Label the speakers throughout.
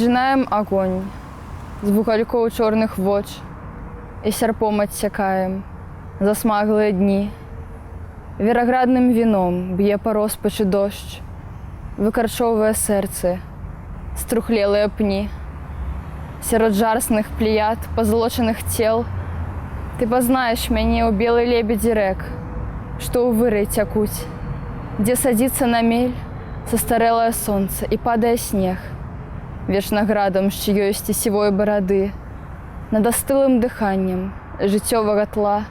Speaker 1: Аджынаем агонь з вугалькоў чорных воч і сярпом адсякаем засмаглыя дні. Вераградным віном б'е па роспачы дождж, выкарчоўвае сэрцы, струхлелыя пні. Сярод жарсных плеяд пазалочаных цел ты пазнаеш мяне ў белай лебедзі рэк, што ў вырай цякуць, дзе садзіцца на мель састарэлае сонца і падае снег, вечнаградам з чыёйсьці сівой барады, над астылым дыханнем жыццёвага тла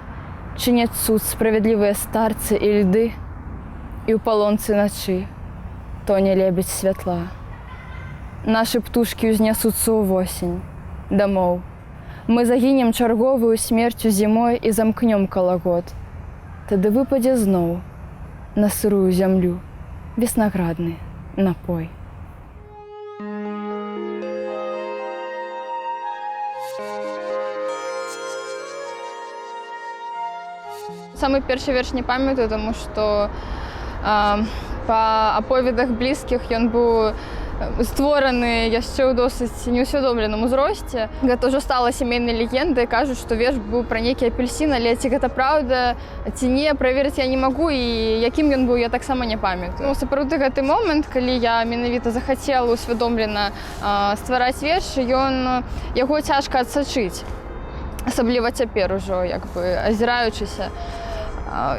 Speaker 1: чыняць суд справядлівыя старцы і льды, і ў палонцы начы тоне лебедзь святла. Нашы птушкі ўзнясуцца ўвосень дамоў. Мы загінем чарговую смерцю зімой і замкнём калагод. Тады выпадзе зноў на сырую зямлю веснаградны напой. Самы першы верш не памятаю, таму што па аповедах блізкіх ён быў створаны яшчэ ў досыць неўсвядомленым узросце. Гэта ўжо стала сямейнай легендай, кажуць, што верш быў пра нейкі апельсін, але ці гэта праўда, ці не, праверыць я не магу, і якім ён быў, я таксама не памятаю. Ну, сапраўды гэты момант, калі я менавіта захацела усвядомлена ствараць верш, яго цяжка адсачыць. Асабліва цяпер ужо, як бы азіраючыся.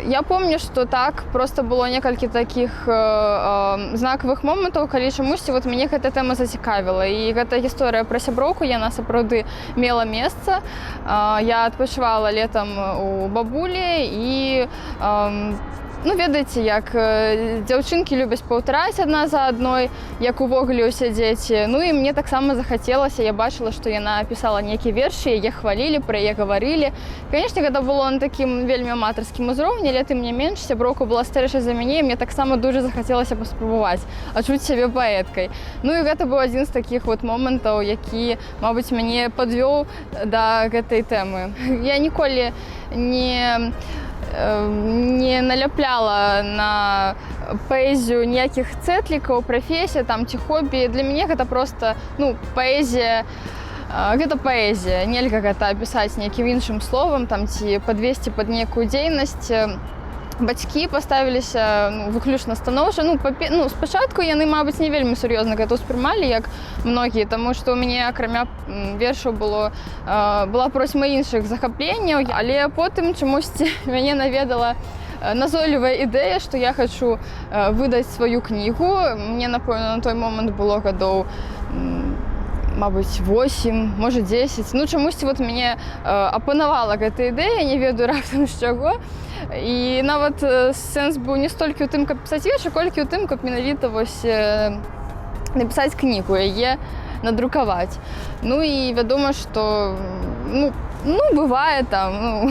Speaker 1: Я помню, што так просто было некалькі такіх знакавых момантаў, калі чамусьці вот мяне гэта тэма зацікавіла. І гэта гісторыя пра сяброўку, яна сапраўды мела месца. Я адпачывала летам у бабулі і ну, ведаеце, як дзяўчынкі любяць паўтараць адна за адной, як увогуле ўсе дзеці. Ну і мне таксама захацелася, я бачыла, што яна пісала нейкія вершы, яе хвалілі, пра яе гаварылі. Канешне, гэта было на такім вельмі аматарскім узроўні, але тым не менш, сяброўка была старэйшая за мяне, і мне таксама дужа захацелася паспрабаваць адчуць сябе паэткай. Ну і гэта быў адзін з такіх вот момантаў, які, мабыць, мяне падвёў да гэтай тэмы. Я ніколі не наляпляла на паэзію ніякіх цэтлікаў, прафесія там ці хобі. Для мяне гэта просто, ну, паэзія, гэта паэзія. Нельга гэта апісаць нейкім іншым словам там ці падвесці пад нейкую дзейнасць. Бацькі паставіліся, ну, выключна станоўча. Ну, ну, спачатку яны, мабыць, не вельмі сур'ёзна гэта ўспрымалі, як многія, таму што ў мяне акрамя вершаў была процьма іншых захапленняў, але потым чамусьці мяне наведала назойлівая ідэя, што я хачу выдаць сваю кнігу. Мне, напэўна, на той момант было гадоў, мабыць, 8, можа, 10. Ну, чамусьці вот мяне апанавала гэта ідэя, не ведаю раптам з чаго. І нават сэнс быў не столькі ў тым, каб пісаць вершы, колькі ў тым, каб менавіта вось напісаць кнігу, яе надрукаваць. Ну і вядома, што, ну, бывае там, ну,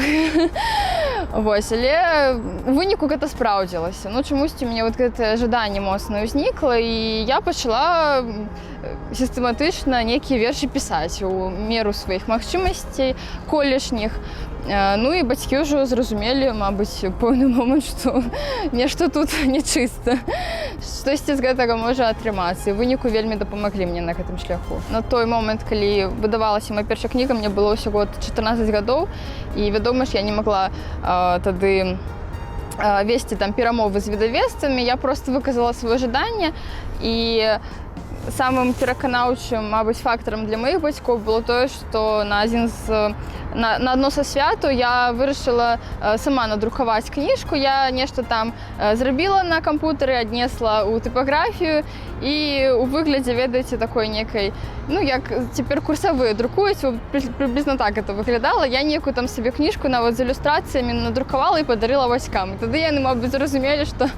Speaker 1: вось, але у выніку гэта спраўдзілася. Ну, чамусьці у мяне вот гэтае жаданне моцна ўзнікла, і я пачала сістэматычна нейкія вершы пісаць у меру сваіх магчымасцей колішніх. Ну і бацькі ўжо зразумелі, мабыць, у пэўны момант, што нешта тут нечыста. Штосьці з гэтага можа атрымацца. І ў выніку вельмі дапамаглі мне на гэтым шляху. На той момант, калі выдавалася моя першая кніга, мне было ўсяго 14 гадоў, і вядома ж, я не магла тады весці там перамовы з выдавецтвамі, я просто выказала сваё жаданне, і самым пераканаўчым, мабыць, фактарам для маіх бацькоў было тое, што на адно са святаў я вырашыла сама надрукаваць кніжку. Я нешта там зрабіла на кампутары, аднесла ў тыпаграфію, і ў выглядзе, ведаеце, такой некай, ну, як цяпер курсавыя друкуюць, вот прыблізна так это выглядала. Я некую там сабе кніжку нават з ілюстрацыямі надрукавала і падарыла бацькам. І тады яны, мабыць, зразумелі, што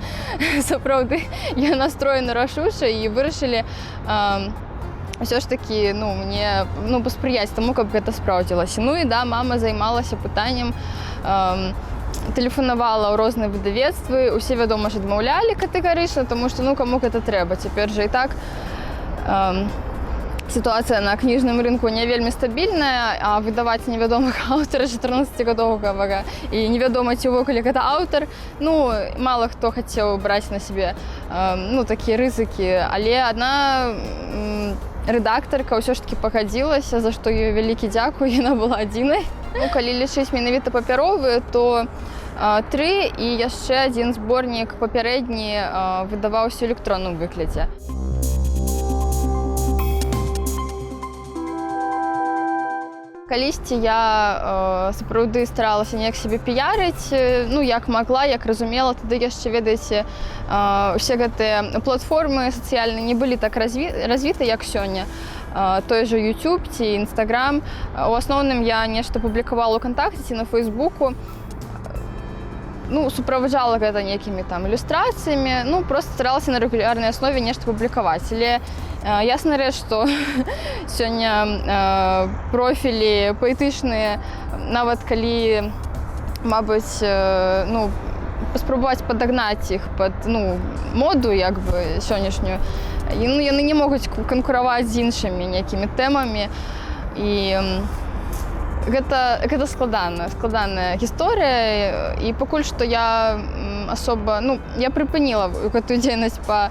Speaker 1: сапраўды я настроена рашуча, і вырашылі ўсё ж такі, ну, мне, ну, паспрыяць таму, каб гэта спраўдзілася. Ну і да, мама займалася пытаннем, тэлефанавала ў розныя выдавецтвы, усе, вядома ж, адмаўлялі катэгарычна, таму што, ну, каму гэта трэба, цяпер жа і так сітуацыя на кніжным рынку не вельмі стабільная, а выдаваць невядомага аўтара 14-гадовага і невядома, ці ўвогуле гэта аўтар, ну, мала хто хацеў браць на сябе ну, такія рызыкі, але адна рэдактарка ўсё ж таки пагадзілася, за што ёй вялікі дзякуй, яна была адзінай. Ну, калі лічыць менавіта папяровыя, то тры, і яшчэ адзін зборнік папярэдні выдаваўся ў электронным выглядзе. Калісьці я сапраўды старалася неяк сябе піярыць, ну, як магла, як разумела. Тады яшчэ, ведаеце, усе гэтыя платформы сацыяльныя не былі так развіты, як сёння. Той же YouTube ці Instagram. У асноўным я нешта публікавала ў кантакце ці на Фейсбуку. Ну, суправаджала гэта нейкімі там ілюстрацыямі, ну, просто старалася на рэгулярнай аснове нешта публікаваць. Але ясна рэч, што сёння профілі паэтычныя, нават калі, мабыць, ну, паспрабаваць падагнаць іх пад, ну, моду як бы сённяшнюю, і, ну, яны не могуць канкураваць з іншымі нейкімі тэмамі. І гэта складаная гісторыя, і пакуль што я асоба, ну, я прыпыніла гэтую дзейнасць па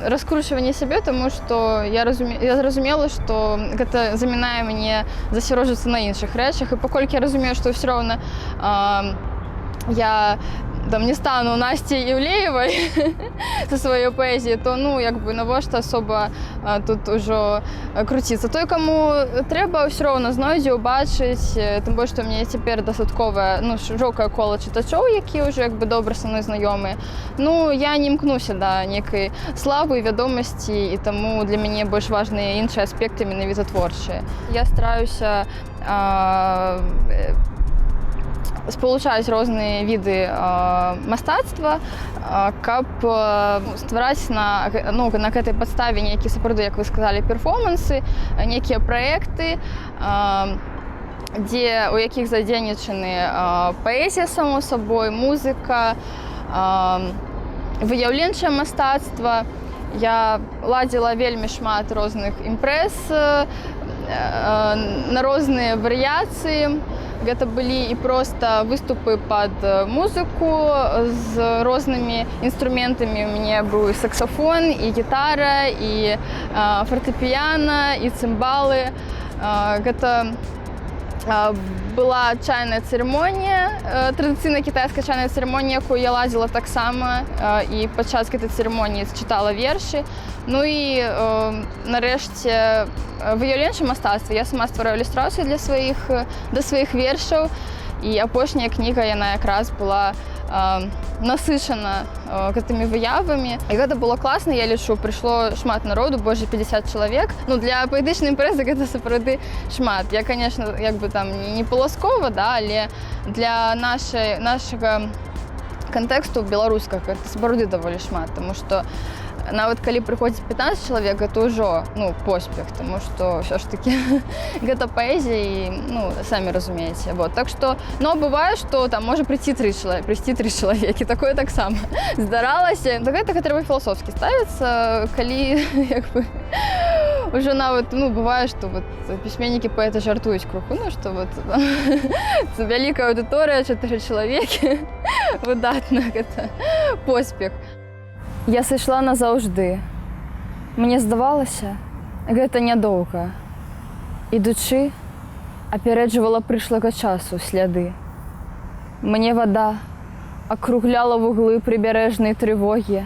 Speaker 1: раскручванні сябе, тому што я зразумела, што гэта замінае мне засяроджвацца на іншых рэчах, і паколькі я разумею, што ўсё роўна я там не стану Насцей Іўлеевай са сваёй паэзіяй, то, ну, як бы навошта асоба тут ужо круціцца. Той, каму трэба, ўсё роўна знойдзе, убачыць, тым больш, што ў мяне цяпер дастатковая, ну, шырокае кола чытачоў, якія ўжо як бы добра са мной знаёмыя. Ну, я не імкнуся да некай славы і вядомасці, і таму для мяне больш важныя іншыя аспекты, менавіта творчыя. Я стараюся спалучаць розныя віды мастацтва, каб ствараць ну, на гэтай падставе нейкія сапраўды, як вы сказалі, перформансы, нейкія праекты, дзе у якіх задзейнічаны паэзія, само сабой, музыка, выяўленчае мастацтва. Я ладзіла вельмі шмат розных імпрэз на розныя варыяцыі. Гэта былі і проста выступы пад музыку з рознымі інструментамі. У мяне быў і саксафон, і гітара, і фартэпіяна, і цымбалы. Гэта была чайная цырымонія, традыцыйная кітайская чайная цырымонія, якую я ладзіла таксама, і падчас гэтай цырымоніі чытала вершы. Ну і нарэшце выяўленчае мастацтва. Я сама ствараю ілюстрацыю да сваіх вершаў. І апошняя кніга, яна якраз была насычана гэтымі выявамі. І гэта было класна, я лічу, прыйшло шмат народу, больш за 50 чалавек. Ну, для паэтычнай імпрэзы гэта сапраўды шмат. Я, конечно, як бы там не Паласкова, да, але для нашага кантэксту беларускага гэта сапраўды даволі шмат, таму што нават калі прыходзіць 15 чалавек, гэта ўжо, ну, поспех, таму што ўсё ж таки гэта паэзія і, ну, самі разумееце. Вот. Так што, но бывае, што там можа прыйсці тры чалавекі, такое таксама здаралася. Да гэтага трэба філасофскі ставіцца, калі як бы ўжо нават, ну, бывае, што вот пісьменнікі, паэты жартуюць крыху, ну, што вот вялікая аўдыторыя, 4 чалавекі, выдатна, гэта поспех. Я сышла назаўжды. Мне здавалася, гэта нядоўга. Ідучы, апярэджвала прышлага часу сляды. Мне вада акругляла вуглы прыбярэжнай трывогі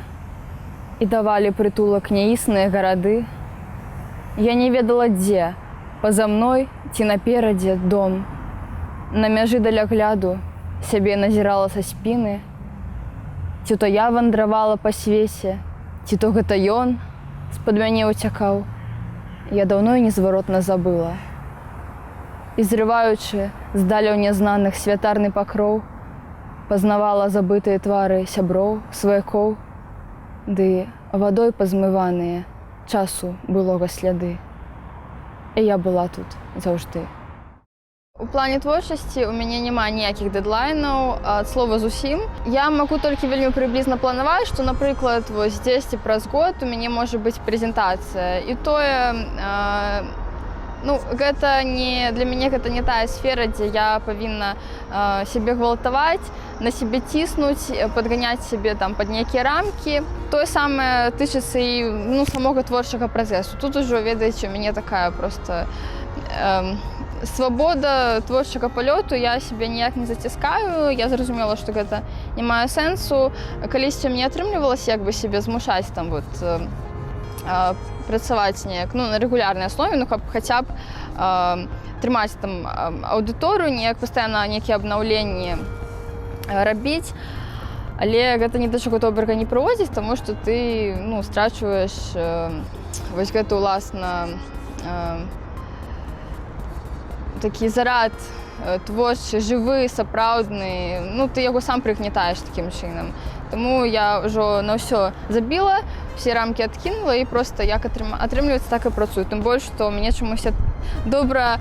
Speaker 1: і давалі прытулак няісныя гарады. Я не ведала, дзе, па-за мной ці наперадзе дом. На мяжы далягляду сябе назірала са спіны. Ці то я вандравала па свеце, ці то гэта ён з-пад мяне ўцякаў. Я даўно і незваротна забыла. І, зрываючы з даляў нязнаных святарны пакроў, пазнавала забытыя твары сяброў, сваякоў, ды вадой пазмываныя часу былога сляды. І я была тут заўжды. У плане творчасці у мяне няма ніякіх дэдлайнаў, ад слова зусім. Я магу толькі вельмі прыблізна планаваць, што, напрыклад, вось дзесьці праз год у мяне можа быць прэзентацыя. І тое, Ну, гэта не для мяне, гэта не тая сфера, дзе я павінна сябе гвалтаваць, на сябе ціснуць, падганяць сябе там пад нейкія рамкі. Тое самае тычыцца і, ну, самога творчага працэсу. Тут ужо, ведаеце, у мяне такая просто свабода творчага палёту, я сябе ніяк не заціскаю, я зразумела, што гэта не мае сэнсу. Калісьці у мяне атрымлівалася як бы сябе змушаць там вот працаваць неяк, ну, на рэгулярнай аснове, ну, каб хаця б трымаць там аўдыторыю, неяк пастаянна нейкія абнаўленні рабіць. Але гэта ні да чаго добрага не прыводзіць, таму што ты, ну, страчваеш вось гэты ўласна такі зарад творчы, жывы, сапраўдны, ну, ты яго сам прыгнетаеш такім чынам. Таму я ўжо на ўсё забіла, все рамкі адкінула і просто як атрымліваецца, так і працую. Тым больш, што мне чамусь добра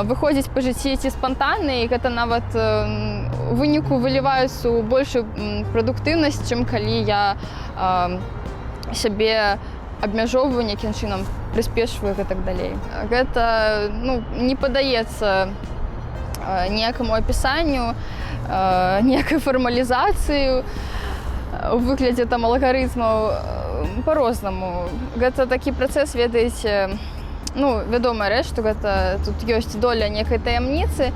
Speaker 1: выходзіць па жыцці ці спантанна, і гэта нават у выніку выліваюцца ў большую прадуктыўнасць, чым калі я сябе абмяжоўваю нейкім чынам, прыспешваю і так далей. Гэта, ну, не падаецца ніякаму апісанню, ніякай фармалізацыі у выглядзе там алгарытмаў, по-рознаму. Гэта такі працэс, ведаеце, ну, вядомая рэч, што гэта тут ёсць доля некай таямніцы,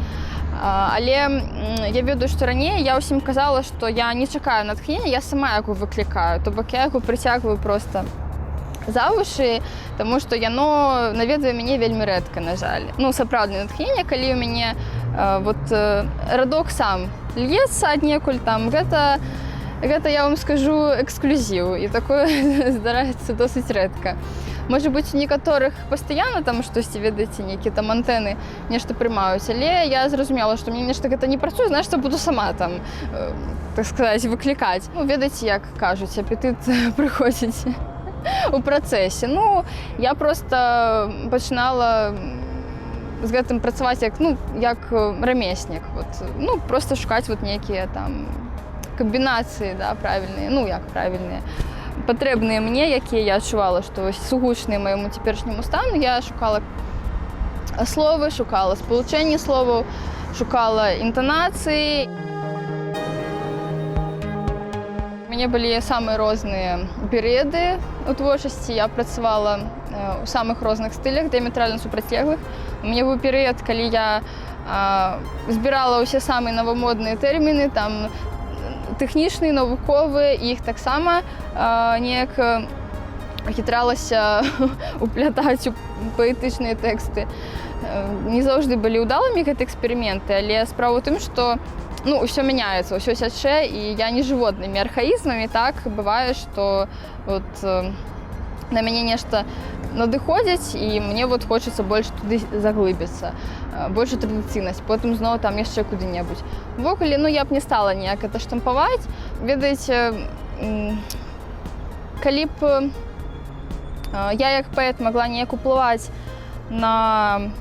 Speaker 1: але я ведаю, што раней я ўсім казала, што я не чакаю натхнення, я сама яго выклікаю, то бок я яго прыцягваю просто за вушы, таму што яно наведвае мяне вельмі рэдка, на жаль. Ну, сапраўднае натхненне, калі ў мяне вот радок сам льецца аднекуль там, гэта, я вам скажу, эксклюзіў, і такое здараецца досыць рэдка. Можа быць, у некаторых пастаянна там штосьці, ведаеце, нейкія там антэны нешта прымаюць, але я зразумела, што мне нешта гэта не працуе, значит, буду сама там, так сказаць, выклікаць. Ну, ведаеце, як кажуць, апетыт прыходзіць у працэсе. Ну, я просто пачынала з гэтым працаваць як, ну, як рамеснік. Вот, ну, просто шукаць вот нейкія там камбінацыі, да, правільныя, ну, як правільныя, патрэбныя мне, якія я адчувала, што вось сугучныя майму цяперашняму стану. Я шукала словы, шукала спалучэнні словаў, шукала інтанацыі. У мяне былі самыя розныя перыяды у творчасці. Я працавала у самых розных стылях, дыяметральна супрацьлеглых. У мяне быў перыяд, калі я збірала ўсе самыя навамодныя тэрміны, там тэхнічныя, навуковыя, і іх таксама неяк хітралася уплятаць у паэтычныя тэксты. Не заўжды былі ўдалымі гэты эксперыменты, але справа ў тым, што, ну, ўсё мяняецца, ўсё цячэ, і я не жыву аднымі архаізмамі. Так бывае, што вот на мяне нешта надыходзіць, і мне вот хочацца больш туды заглыбіцца, больш у традыцыйнасць, потым зноў там яшчэ куды-небудзь. Увогуле, ну, я б не стала ніяк это штампаваць. Ведаеце, калі б я як паэт магла неяк уплываць на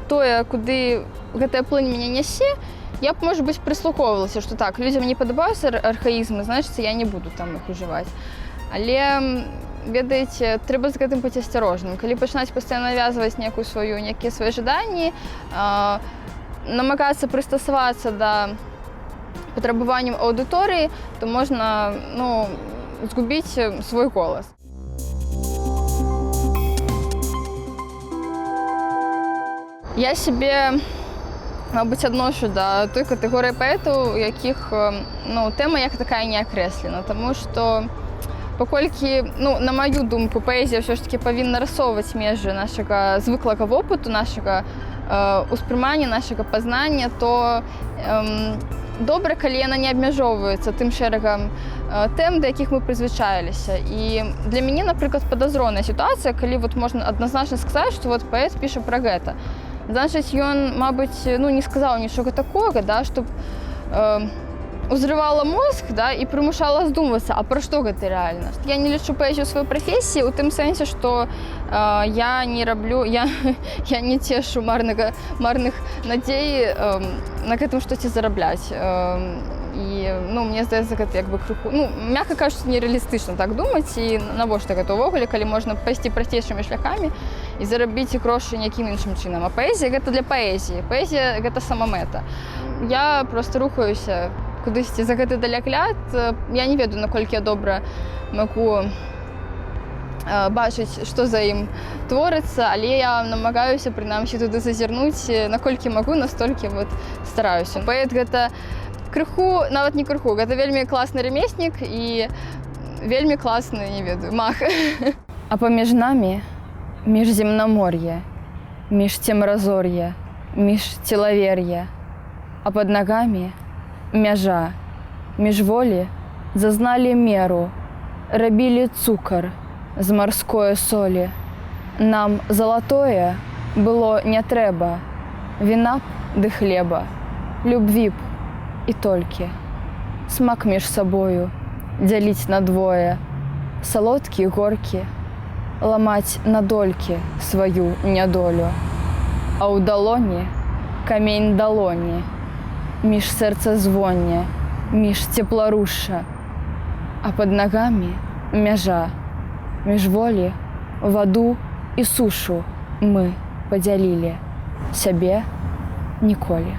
Speaker 1: тое, куды гэтая плынь мяне нясе, я б, может быть, прыслухоўвалася, што так, людзям не падабаюцца архаізмы, значыцца, я не буду там іх ужываць. Але, ведаеце, трэба з гэтым быць асцярожным. Калі пачынаць пастаянна навязваць некую сваю, некія свае жаданні, намагацца прыстасавацца да патрабаванняў аўдыторыі, то можна, ну, згубіць свой голас. Я сябе, мабыць, адношу да той катэгорыі паэтаў, у якіх, ну, тэма як такая не акрэслена, таму што паколькі, ну, на маю думку, паэзія ўсё ж такі павінна расоўваць межы нашага звыклага вопыту, нашага успрымання, нашага пазнання, то добра, калі яна не абмяжоўваецца тым шэрагам тэм, да якіх мы прызвычаіліся. І для мяне, напрыклад, падазроная сітуацыя, калі вот можна адназначна сказаць, што вот паэт піша пра гэта. Значыць, ён, мабыць, ну, не сказаў нічога такога, да, чтоб узрывала мозг, да, і прымушала здумвацца, а пра што гэта рэальна. Я не лічу паэзію сваёй прафесіі у тым сэнсе, што я не раблю, я не цешу марных надзей на гэтым штосьці зарабляць. І, ну, мне здаецца, гэта як бы крыху, ну, мякка кажучы, нерэалістычна так думаць, і навошта гэта ўвогуле, калі можна пайсці прасцейшымі шляхамі. і зарабіць грошы нейкім іншым чынам. А паэзія — гэта для паэзіі. Паэзія — гэта самамэта. Я просто рухаюся кудысьці за гэты далягляд. Я не ведаю, наколькі я добра магу бачыць, што за ім творыцца, але я намагаюся прынамсі туды зазірнуць, наколькі магу, настолькі вот стараюся. Паэт — гэта крыху, нават не крыху, гэта вельмі класны рамеснік і вельмі класны, не ведаю, мах. А паміж намі міжземнамор'е, між цемразор'е, між целавер'е, а пад нагамі мяжа, міжволі зазналі меру, рабілі цукар з марское солі. Нам залатое было не трэба, віна б ды хлеба, любві б і толькі. Смак між сабою дзяліць надвое, салодкі, горкі, ламаць на долькі сваю нядолю. А ў далоні камень далоні, між сэрцазвоння, між цепларушша, а пад нагамі мяжа, міжволі ваду і сушу мы падзялілі, сябе ніколі.